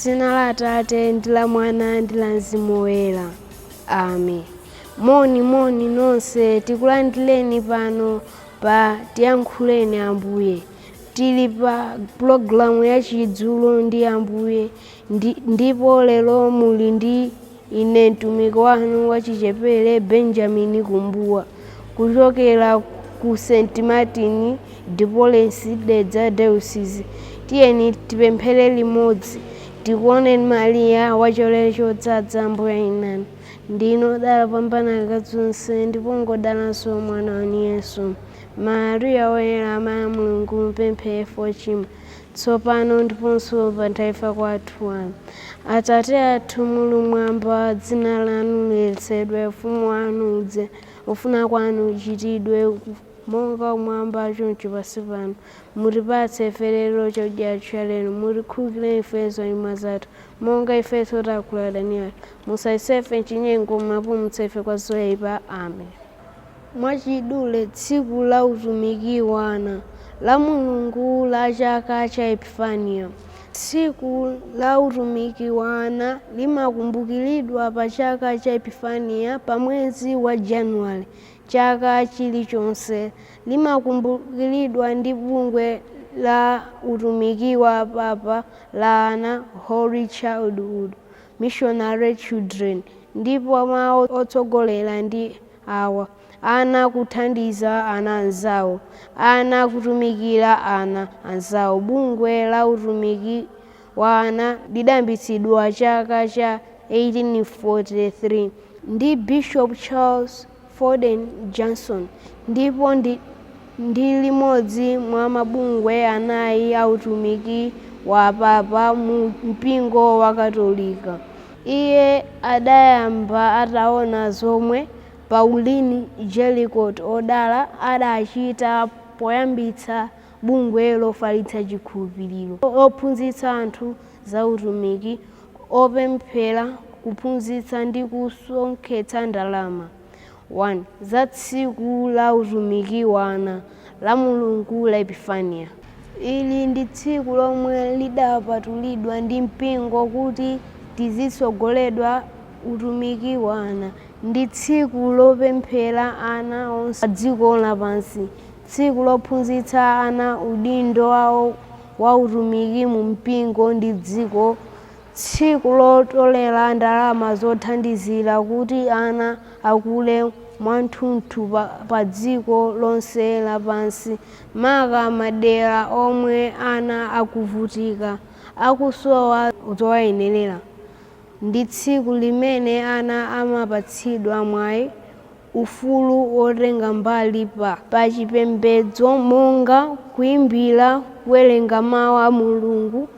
Dzina la Atate ndi la Mwana ndi la Mzimu Woyera. Amen. Moni moni nonse, tikulandireni pano pa Tiyankhuleni Ambuye. Tili pa pulogalamu ya Chidzulo ndi Ambuye ndipo lero muli ndi ine, mtumiki wanu wachichepere, Benjamin Kumbuwa, kuchokera ku St Martin de Porres, Dedza Diocese. Tiyeni tipemphere limodzi. Tikuoneni Mariya, wachisomo chodzaza, Ambuye ali nanu. Ndinu odala kupambana akazi onse, ndipo ngodalanso mwana wanu Yesu. Mariya Woyera, amayi a Mulungu, mupemphere ife ochimwa, tsopano ndiponso pa nthawi ya kwathu. Amen. Atate athu muli mwamba, dzina lanu liyeretsedwe, ufumu wanu udze, kufuna kwanu kuchitidwe monga kumwamba, choncho pansi pano. Mutipatse ife lero chakudya cha lero. Mutikhululukire ife zochimwa zathu, monga ifenso takhululukira adani athu. Musatisiye ife mchinyengo, mupulumutse ife kwa zoyipa. Amen. Mwachidule, tsiku la utumiki wa ana la Mulungu la chaka cha Epifaniya. Tsiku la utumiki wa ana limakumbukiridwa pa chaka cha Epifaniya pa mwezi wa Januwale chaka chilichonse. Limakumbukiridwa ndi bungwe la utumiki wa Papa la ana, Holy Childhood Missionary Children, ndipo mawu otsogolera ndi awa: ana kuthandiza ana anzawo, ana kutumikira ana anzawo. Bungwe la utumiki wa ana lidayambitsidwa chaka cha 1843 ndi Bishop Charles Foden Johnson, ndipo ndi limodzi mwa mabungwe anayi a utumiki wa Papa mu mpingo wa Katolika. Iye adayamba ataona zomwe Pauline Jaricot odala adachita poyambitsa bungwe lofalitsa chikhulupiriro, ophunzitsa anthu za utumiki, opemphera, kuphunzitsa ndi kusonkhetsa ndalama. 1 Za tsiku la utumiki wa ana la Mulungu la Epifaniya. Ili ndi tsiku lomwe lidapatulidwa ndi mpingo kuti tizitsogoleredwa utumiki wa ana. Ndi tsiku lopemphera ana onse pa dziko lapansi, tsiku lophunzitsa ana udindo wawo wa utumiki mu mpingo ndi dziko, tsiku lotolera ndalama zothandizira kuti ana akule mwathunthu pa dziko lonse lapansi, maka madera omwe ana akuvutika, akusowa zowayenerera. Ndi tsiku limene ana amapatsidwa mwayi, ufulu wotenga mbali pa chipembedzo monga kuyimbira, kuwerenga mawu a Mulungu,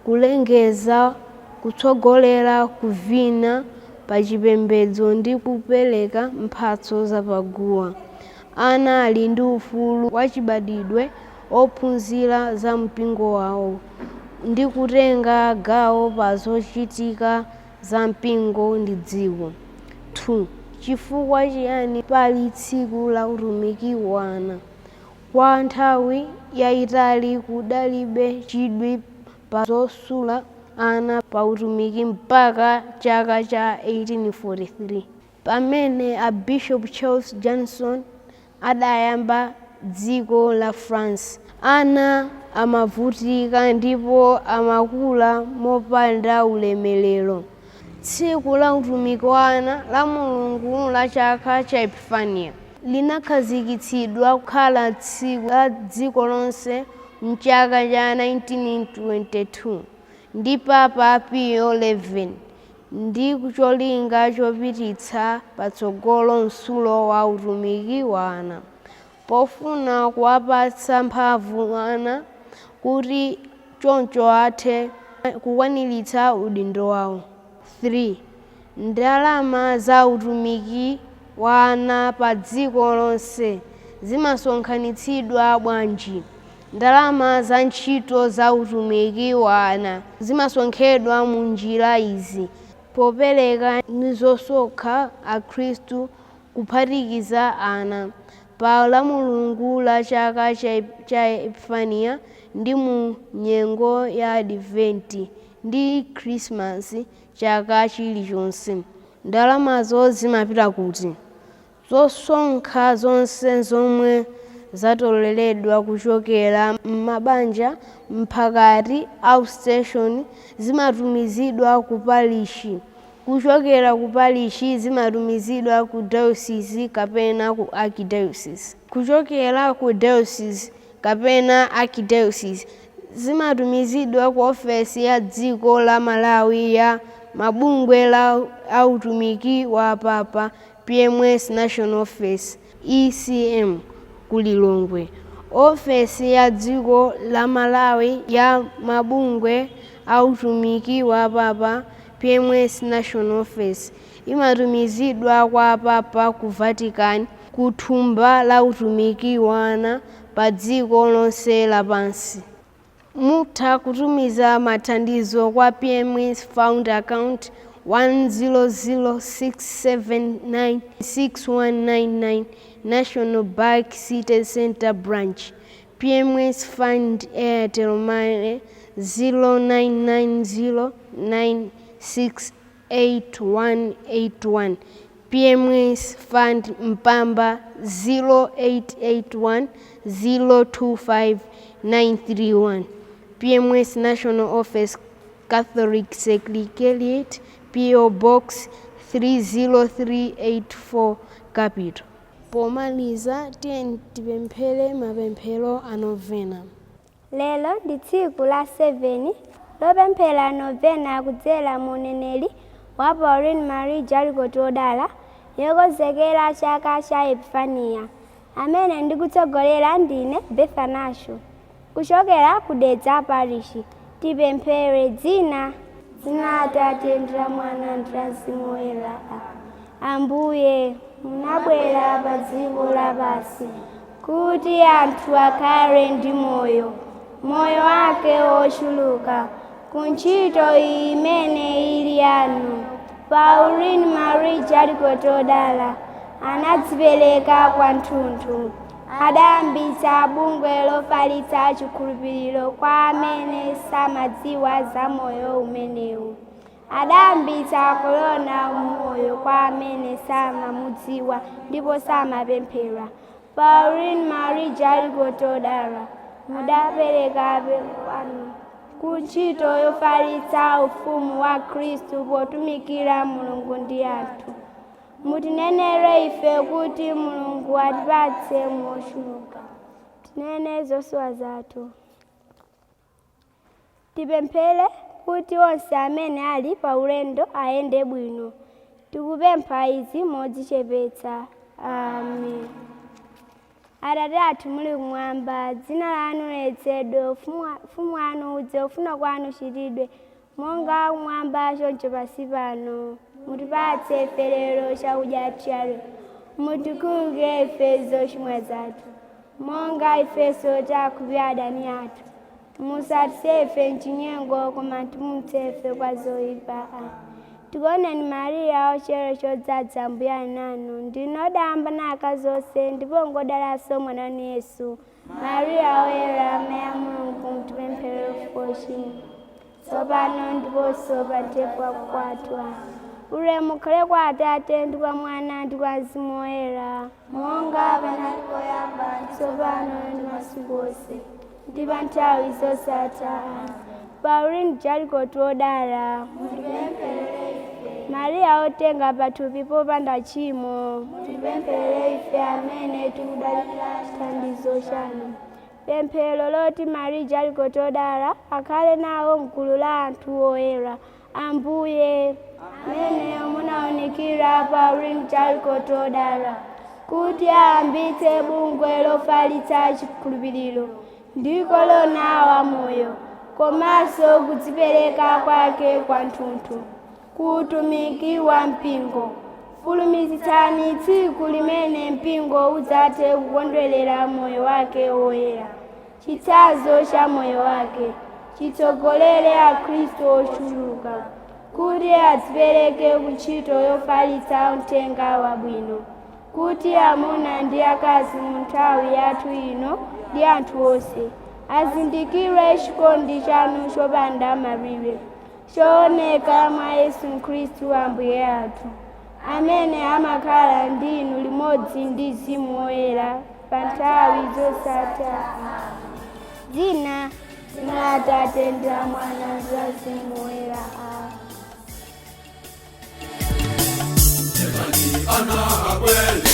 kulengeza, kutsogolera kuvina pa chipembedzo ndi kupereka mphatso zapaguwa. Ana ali ndi ufulu wachibadwidwe ophunzira za mpingo wawo ndi kutenga gawo pa zochitika za mpingo ndi dziko. 2 Chifukwa chiyani pali tsiku la utumiki wa ana? Kwa nthawi yayitali kudalibe chidwi pa zosula ana pa utumiki mpaka chaka cha 1843, pamene a Bishop Charles Johnson adayamba dziko la France. Ana amavutika ndipo amakula mopanda ulemerero. Tsiku la utumiki wa ana la Mulungu la chaka cha Epifaniya linakhazikitsidwa kukhala tsiku la dziko lonse mchaka cha 1922 ndi Papa Pio XI ndi cholinga chopititsa patsogolo msulo wa utumiki wa ana, pofuna kuwapatsa mphamvu ana kuti choncho athe kukwaniritsa udindo wawo. 3 Ndalama za utumiki wa ana pa dziko lonse zimasonkhanitsidwa bwanji? Ndalama za ntchito za utumiki wa ana zimasonkhedwa mu njira izi: popereka ndi zosonkha akhristu, kuphatikiza ana, pa la Mulungu la chaka cha Epifaniya ndi mu nyengo ya Adventi. Ndi Khrisimasi chaka chilichonse. Ndalamazo zimapita kuti? Zosonkha zonse zomwe zatoleredwa kuchokera m'mabanja mphakati outstation zimatumizidwa ku parishi, kuchokera ku parishi zimatumizidwa ku dayosisi kapena ku archdiocese, kuchokera ku dayosisi kapena archdiocese zimatumizidwa ku ofesi ya dziko la Malawi ya mabungwe la autumiki wa Papa, PMS National Office ECM ku Lilongwe. Ofesi ya dziko la Malawi ya mabungwe autumiki wa Papa, PMS National Office, imatumizidwa kwa Papa ku Vatican ku thumba la utumiki wa ana pa dziko lonse lapansi. Mutha kutumiza mathandizo kwa PMS Fund Account 1006796199, National Bank, City Centre Branch. PMS Fund Airtel Money 0990968181. PMS Fund Mpamba 0881025931. PMS National Office, Catholic Secretariat, PO Box 30384, Capital. Pomaliza, tiyeni tipemphere mapemphero a novena. Lero ndi tsiku la 7 lopemphera novena kudzera mu uneneri wa Pauline Marie Jaricot Wodala, yokonzekera chaka cha Epifaniya. Amene ndikutsogolera ndine Bethanasho kuchokera ku Dedza Parish. Tipemphere. Dzina la Atate ndi la Mwana ndi la Mzimu Woyera. Ambuye, munabwera pa dziko lapansi kuti anthu akhale ndi moyo, moyo wake wochuluka. Ku ntchito imene ili yanu, Pauline Marie Jaricot Wodala anadzipereka kwathunthu. Adayambitsa bungwe lofalitsa chikhulupiriro kwa amene samadziwa za moyo umenewu. Adayambitsa kolona moyo kwa amene samamudziwa ndipo samapemphera. Pauline Marie Jaricot Wodala, mudapereka kwanu ku ntchito yofalitsa ufumu wa Khristu potumikira Mulungu ndi anthu. Mutinenere ife kuti Mulungu atipatse mochuluka. Tinene zosowa zathu. Tipemphere kuti onse amene ali pa ulendo ayende bwino. Tikupempha izi modzichepetsa. Amen. Atate athu muli kumwamba, dzina lanu liyeretsedwe, ufumu wanu udze, ufuna kwanu uchitidwe monga kumwamba choncho pansi pano. Mutipatse ife lero chakudya chalero. Mutikhululukire ife zochimwa zathu monga ifenso takhululukira adani athu. Musatisiye ife mchinyengo, koma mutipulumutse ife kwa zoyipa. Tikuoneni Mariya, wachero chodzaza, Mbuye ali nanu. Ndinu odala akazi onse, ndipo ngodalanso mwana wanu Yesu. Mariya Woyera, amayi a Mulungu, mutipempherere ife ochimwa, tsopano ndiponso pa nthawi kwathu. Ulemu ukhale kwa Atate ndi kwa Mwana ndi kwa Mzimu Woyera, monga panali poyamba, tsopano ndi masiku onse, ndi pa nthawi zosatha. Pauline Jaricot Wodala, Mariya otenga pathupi popanda tchimo, mutipempherere ife amene tikudalira chithandizo chanu. Pemphero loti Marie Jaricot Wodala akhale nawo mgulu la anthu oyera. Ambuye, amene munawunikira Pauline Jaricot Wodala kuti ayambitse bungwe lofalitsa chikhulupiriro ndi kolona wa moyo, komanso kudzipereka kwake kwathunthu ku utumiki wa mpingo, fulumizitsani tsiku limene mpingo udzathe kukondwerera moyo wake woyera, chitsanzo cha moyo wake chitsogolere Akhristu ochuluka kuti adzipereke ku ntchito yofalitsa uthenga wabwino, kuti amuna ndi akazi mu nthawi yathu ino ndi anthu onse azindikire chikondi chanu chopanda malire. Chooneka mwa Yesu Khristu Ambuye athu, amene amakhala ndi inu limodzi ndi Mzimu Woyera pa nthawi zosatha. Dzina la Atate ndi la Mwana ndi la Mzimu Woyera. Amen. Ana akwele.